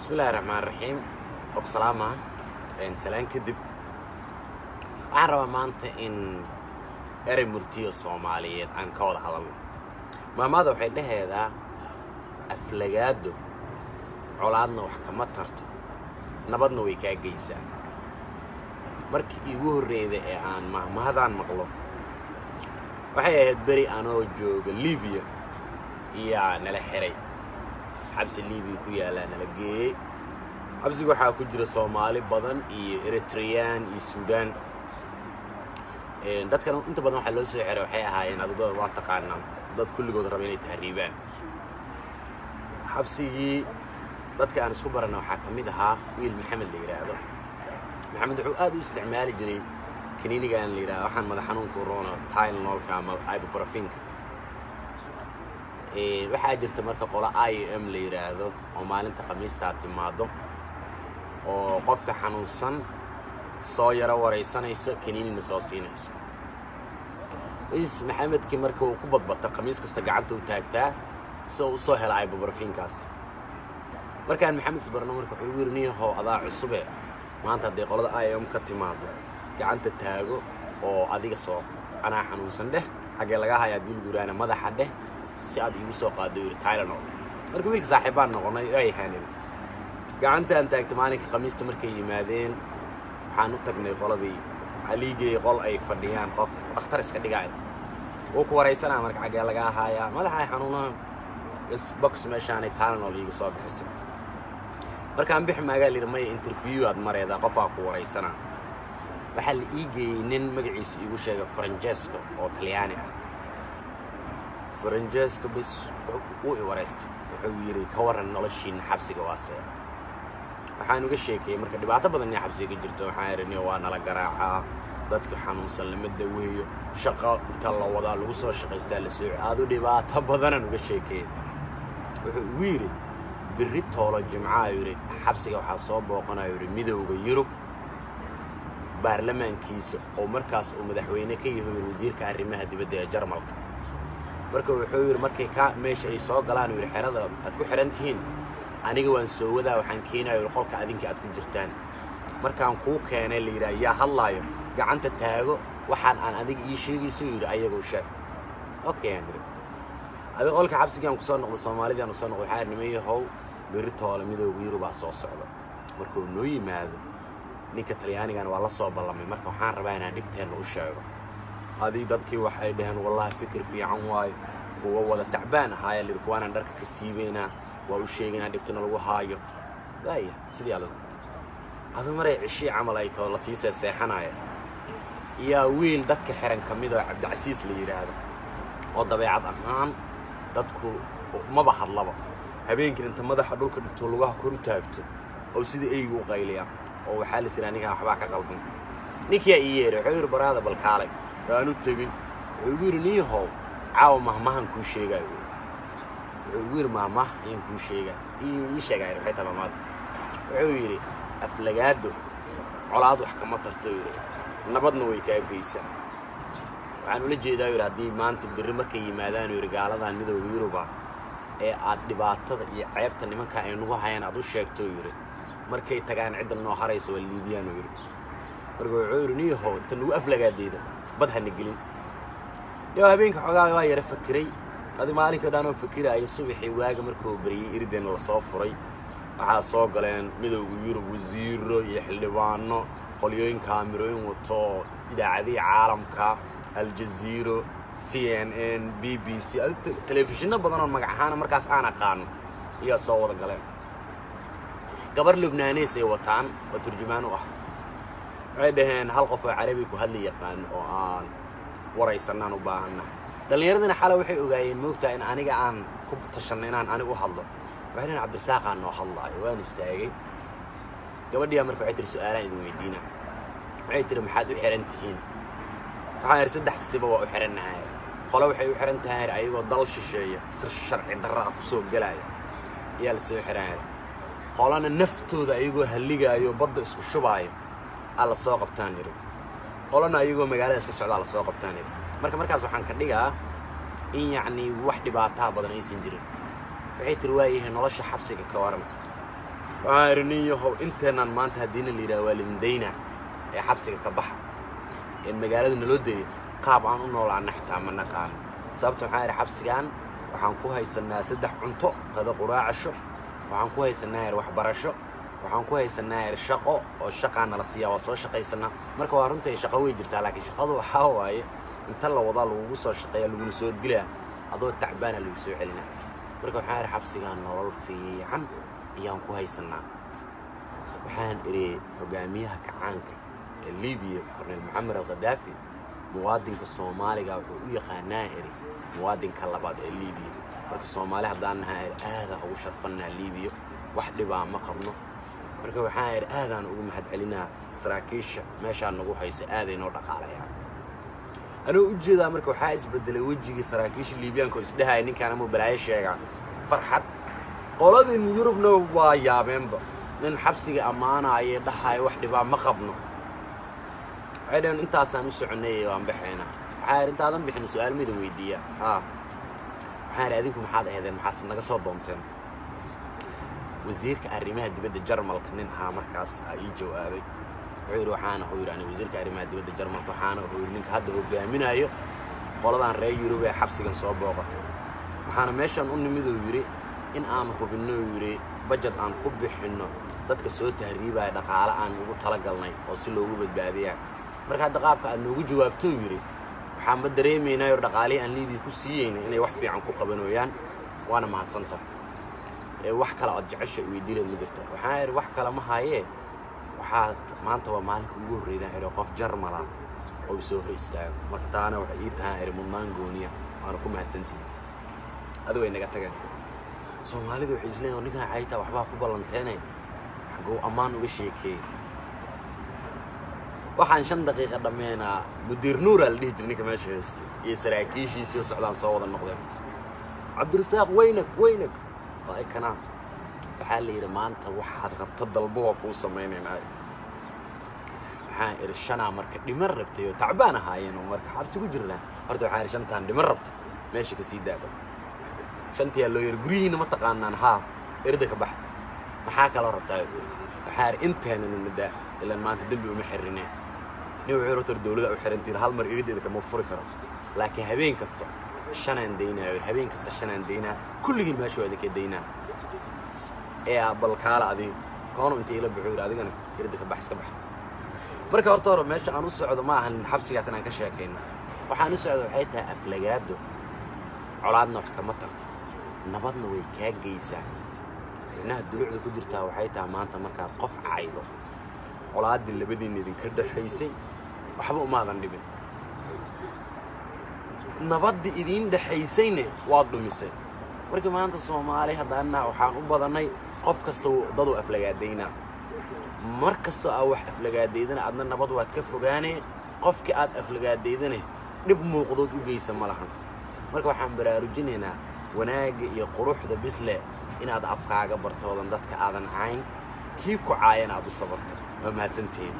Bismillahi raxmaan raxiim. Og salaama salaan kadib, waxaan rabaa maanta in erey murtiyo Soomaaliyeed aan ka wada hadalno. Maamaada waxay dhaheedaa: "Aflagaado colaadna wax kama tarto, nabadna way kaa geysaa." Markii iigu horreyda ee aan mahmahadaan maqlo waxay ahayd beri anoo jooga Libiya. Iyaa nala xiray, xabsi Libiya ku yaallaa nala geeyey. Xabsiga waxaa ku jira Soomaali badan iyo Eritreyaan iyo Suudaan. Dadkan inta badan waxaa loo soo xiray waxay ahaayeen adudada waa taqaanaa, dad kulligood raba inay tahriibaan. Xabsigii dadka aan isku baranna waxaa ka mid ahaa wiil Maxamed la yidhaahdo. Maxamed wuxuu aad u isticmaali jiray kaniinigan la yidhahdo, waxaan madax xanuunka u roono, Tylenolka ama ibuprofenka. Waxaa jirta marka qolo IOM la yidhaahdo oo maalinta Khamiistaa timaado oo qofka xanuunsan soo yaro waraysanayso, kaniinina soo siinayso. Is Maxamedkii marka uu ku badbata, khamiis kasta gacanta u taagtaa si uu usoo hela ibuprofenkaas. Markaan Maxamed isbarno, marka wuxuu igu yidhi: "Niyahow, adaa cusube, maanta hadday qolada IOM ka timaado, gacanta taago oo adiga soo anaa xanuunsan dheh. Xaggee laga hayaa diil guraana madaxa dheh, si aad iigu soo qaado," yidhi, "Tylenol." Marka wiilka saaxiibbaan noqonay, ay hanin gacantaan taagta. Maalinka Khamiista markay yimaadeen, waxaan u tagnay qoladii. Waxaa liigeeyey qol ay fadhiyaan qof dhakhtar iska dhigaayo. Wuu ku waraysanaa marka: "Xaggee lagaa haayaa?" "Madaxa xanuunaa." Bas, box meeshaanay Tylenol iiga soo bixiso. Markaan bixi maagaa la yidhi: "Maya, interview aad mareedaa, qofaa ku waraysanaa." Waxaa la ii geeyey nin magaciisa iigu sheegay Francesco oo Talyaani ah. Francesco bas wuu i waraystay. Wuxuu yidhi: "Ka warran noloshiina xabsiga, waa see?" Waxaan uga sheekeeyey marka dhibaato badan inay xabsiga ka jirto. Waxaan idhi: "Waa nala garaacaa, dadka xanuunsan lama daweeyo, shaqo inta la wadaa lagu soo shaqaystaa la soo aadu." Dhibaato badanaan uga sheekeeyey. Wuxuu igu yidhi: "Berri toolo Jimcaha," yidhi, "xabsiga waxaa soo booqanayo," yidhi, "Midowga Yurub baarlamaankiisa, oo markaas uu madaxweyne ka yahay wasiirka arrimaha dibadda ee Jarmalka." Marka wuxuu yidhi: "Markay ka meesha ay soo galaan," yidhi, "xerada aad ku xidhan tihiin, aniga waan soo wadaa, waxaan keenaya," yidhi, "qolka adinka aad ku jirtaan. Markaan kuu keenay, la yidhaha yaa hadlaayo, gacanta taago. Waxaan aan adiga ii sheegayso," yidhi, "ayaga u sheeg." "Okay," aan yidhi. Adiga qolka xabsigaan kusoo noqday, Soomaalidaan usoo noqday. Waxaa niman yahow, berri toole Midowga Yurubaa soo socda. Markuu noo yimaado ninka Talyaanigana waa la soo ballamay. Marka waxaan rabaa inaan dhibteenna u sheego." Adii dadkii waxay dhaheen: "Wallahi fikir fiican waayo." Kuwa wada tacbaan ahaaya layidhi, kuwaanaan dharka ka siibaynaa, waa u sheegaynaa dhibtana lagu haayo. Waaya sidii adu adu maray cishii camal ay too lasii seeseexanaya, yaa wiil dadka xiran ka mid oo Cabdicasiis la yidhaahdo, oo dabeecad ahaan dadku maba hadlaba, habeenkii inta madaxa dhulka dhigto, lugaha kor u taagto oo sida eygu u qayliya, oo waxaa la siraa ninkan waxbaa ka qaldan. Ninkiyaa ii yeeray. Wuxuu yidhi: "Baraada, bal kaalay." Waan u tegey. Wuxuu igu yidhi: "Niyahow, caawa mahmahan kuu sheegaayo." Wuxuu igu yidhi: "Mahmah ayaan kuu sheegaa." Ii sheegaya: "Maxay tahay mahmahada?" Wuxuu yidhi: "Aflagaado colaad wax kama tarto," yidhi, "nabadna way kaa geysaa. Waxaan ula jeedaa," yidhi, "haddii maanta berri markay yimaadaan," yidhi, "gaaladan Midowga Yuruba ee aad dhibaatada iyo ceebta nimanka ay nagu hayaan aad u sheegto," yidhi, "markay tagaan cidda noo haraysa waa Liibiyaan," yidhi. Marka wuxuu yidhi: "Niyahow, inta nagu aflagaadeeda bad hana gelin." Yo habeenka xoogaa waa yara fakiray. Adi maalinka dhan oo fakiraayo, subaxii waaga markuu baryey, irideenna lasoo furay. Waxaa soo galeen Midowga Yurub, wasiiro iyo xildhibaano, qolyooyin kaamirooyin wato, idaacadihii caalamka, Aljaziiro, CNN, BBC, telefishinno badan oo magac ahaana markaas aan aqaano ayaa soo wada galeen. Gabar Lubnaaneys ay wataan oo turjumaan u ah. Waxay dhaheen: "Hal qof oo Carabi ku hadli yaqaan oo aan waraysanaan u baahanna." Dhallinyaradina xalay waxay ogaayeen, moogtaa, in aniga aan ku tashanno inaan anigu u hadlo. Waxay dhaheen: "Cabdirasaaqaa noo hadlaayo." Waan istaagay. Gabadhiyaa marka waxay tiri: "Su-aalaan idin weydiina." Waxay tiri: "Maxaad u xihan tihiin?" Waxaan idhi: "Saddex siba waa u xihannahay. Qole waxay u xihan tahay ayagoo dal shisheeya si sharci darra ah kusoo gelaya ayaa la soo xiranaya. Qolana naftooda ayagoo halligaayo, badda isku shubaayo aa la soo qabtaan," yidhi. "Qolana ayagoo magaalada iska socdaa la soo qabtaan," yidhi. Marka markaas waxaan ka dhigaa in yacni wax dhibaataa badan aysan jirin. Waxay tiri: "Waayahay, nolosha xabsiga ka waran?" Waxaan idhi, nin yahow, inteenaan maanta haddiina la yidhaha waa lidin ee xabsiga ka baxa ee magaalada naloo deeyo, qaab aan u noolaana xitaa ma naqaano. Sababta waxaan idhi, xabsigaan waxaan ku haysanaa saddex cunto, qado, quraacasho. Waxaan ku haysanaa ir waxbarasho. Waxaan ku haysanaa ir shaqo, oo shaqaa nala siiyaa, waa soo shaqaysanaa. Marka waa runtii, shaqo way jirtaa, laakiin shaqadu waxaa waaye inta la wadaa lagugu soo shaqeeya, laguna soo dilaa, adoo tacbaana lagu soo celinaa. Marka waxaan idhi, xabsigaan nolol fiican ayaan ku haysanaa. Waxaan idhi, hogaamiyaha kacaanka ee Libiya, Cornel Mucamar al Khadaafi, muwaadinka Soomaaliga wuxuu u yaqaanaa, iri, muwaadinka labaad ee Libiya. Marka Soomaali haddaan nahaa, iri, aadaan ugu sharfannaa Libiya, wax dhibaa ma qabno. Marka waxaan idhi, aadaan ugu mahad celinaa saraakiisha meeshaa nagu haysa, aaday noo dhaqaalayaan. Anuu u jeedaa, marka waxaa isbedelay wejigii saraakiisha Liibiyaanka oo isdhehaya ninkaan amuu balaayo sheegaa, farxad. Qoladin Yurubna waa yaabeenba, nin xabsiga ammaanaaya, dhahaaya wax dhibaa ma qabno. Waxay dhaheen, intaasaan u soconay, waan baxaynaa. Waxaa idhi, intaadan bixin su-aal midin weydiiya. Haa. Waxaan idhi, adinku maxaad aheedeen? Maxaasad naga soo doonteen? Wasiirka arrimaha dibadda Jarmalka nin ahaa markaas aa ii jawaabay. Wuxuu yidhi, waxaana uu yidhi, aniga wasiirka arrimaha dibadda Jarmalka, waxaana uu yidhi ninka hadda hogaaminayo qoladan reer Yurub ee xabsigan soo booqatay. Waxaana meeshan u nimid, uu yidhi, in aan hubinno, uu yidhi, budget aan ku bixinno dadka soo tahriibaya, dhaqaale aan ugu talagalnay oo si loogu badbaadiyaa. Marka hadda qaabka aad noogu jawaabto, uu yidhi, waxaan ma dareemaynaa oo dhaqaalihii aan Liibiya ku siiyeyna inay wax fiican ku qabanooyaan, waana mahadsan tahay. Ee wax kale ood jecesha weydiileed ma jirta? Waxaan idhi, wax kale ma hayee. Waxaa maanta waa maalinka ugu horreydaan, idhi, qof Jarmala oo soo hor istaago. Marka taana waxay ii tahaan, idhi, mudnaan gooniya, waana ku mahadsantihi. Adigu ay naga tageen. Soomaalidu waxay isleeyihin, ninkan caytaa waxbaa ku ballanteene, xagguu ammaan uga sheekeeyey? Waxaan 5 daqiiqa dhammeenaa, mudiir Nuuraa la dhihi jiray ninka meesha haystay iyo saraakiishiisii u socdaan soo wada noqdeen. Cabdirasaaq, weynag weynag waa ay kanaa. Waxaa la yidhi, maanta waxaad rabta dalbo, waa kuu samaynaynaa. Waxaan idhi, shanaa marka dhiman rabtay oo tacbaan ahaayeen oo marka xabsi ku jirnaa. Horta waxaan idhi, shantaan dhiman rabto meesha ka sii daaba. Shantiyaa loo yidhi, guryihiina ma taqaanaan? Haa. Erda ka bax. Maxaa kaloo rabtaa? Waxaa idhi, inteenana nadaa, ilaan maanta dembi uma xirine. Nin wuxuu rabta dowladda u xirantiin, hal mar irideeda kama furi karo, laakiin habeen kasta shanaan daynaayo, habeen kasta shanaan daynaa, kulligiin meesha waa idinka daynaa. Ee bal kaala adiga koono inta ila buxuu yidhi, adigana irida ka bax, iska bax. Marka horta hore meesha aan u socdo ma ahan xabsigaas inaan ka sheekayno. Waxaan u socdo waxay tahay, aflagaado colaadna wax kama tarto, nabadna way kaa geysaa. Micnaha dulucda ku jirtaa waxay tahay, maanta markaad qof caydo, colaaddii labadiinna idinka dhexaysay waxba umaadan dhibin, nabaddii idiin dhexaysayne waad dhumisay. Marka maanta Soomaali haddaana waxaan u badannay qof kasta dadu aflagaadaynaa. Mar kastoo aa wax aflagaadaydana, adna nabad waad ka fogaanee, qofkii aad aflagaadaydane dhib muuqdood u geysa ma lahan. Marka waxaan baraarujinaynaa wanaagga iyo quruxda bisle inaad afkaaga bartoodan, dadka aadan cayn, kii ku caayana aad u sabarto. Waa mahadsantihiin.